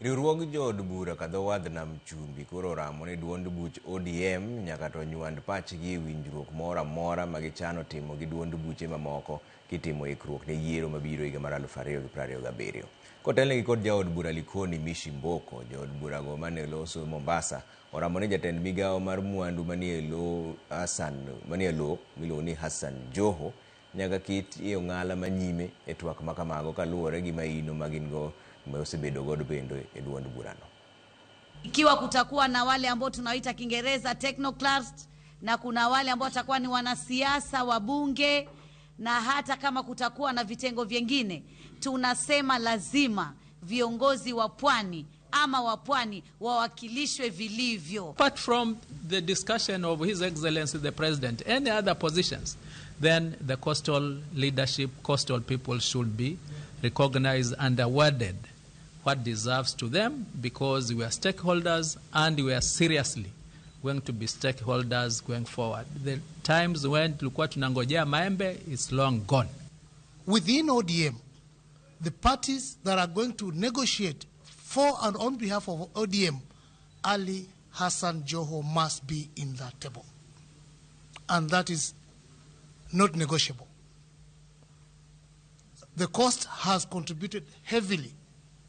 Riwruog jood bura kadho wadh nam chumbi koro oramo ni duond buch ODM nyaka to nywand pachgi e winjruok moro amora ma gichano timo gi duond buche mamoko kitimo ikruok ne yiero mabiro higa mar 2027. Kotelnegi kod jaod bura Likoni Mishi Mboko, jood burago mane loso Mombasa oramo ni jatend migawo mar mwandu manie lo Hassan manie lo miluongo ni Hassan Joho nyaka ket e ong'ala manyime e twak ma kamago kaluwore gi maino ma gin go ma osebedo godo bende e duond burano. Ikiwa kutakuwa na wale ambao tunawaita Kiingereza technocrats na kuna wale ambao watakuwa ni wanasiasa wabunge, na hata kama kutakuwa na vitengo vyengine, tunasema lazima viongozi wa pwani ama wa pwani wawakilishwe vilivyo. Apart from the discussion of His Excellency the President, any other positions, then the coastal leadership, coastal people should be recognized and awarded what deserves to them, because we are stakeholders and we are seriously going to be stakeholders going forward. The times when tulikuwa tunangojea maembe is long gone. Within ODM, the parties that are going to negotiate for and on behalf of ODM, Ali Hassan Joho must be in that table. And that is not negotiable. The coast has contributed heavily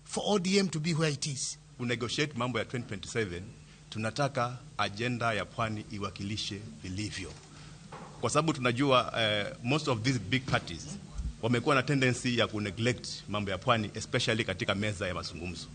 for ODM to be where it is. Kunegotiate mambo ya 2027, tunataka agenda ya pwani iwakilishe vilivyo, kwa sababu tunajua most of these big parties wamekuwa na tendency ya kuneglect mambo ya pwani, especially katika meza ya mazungumzo.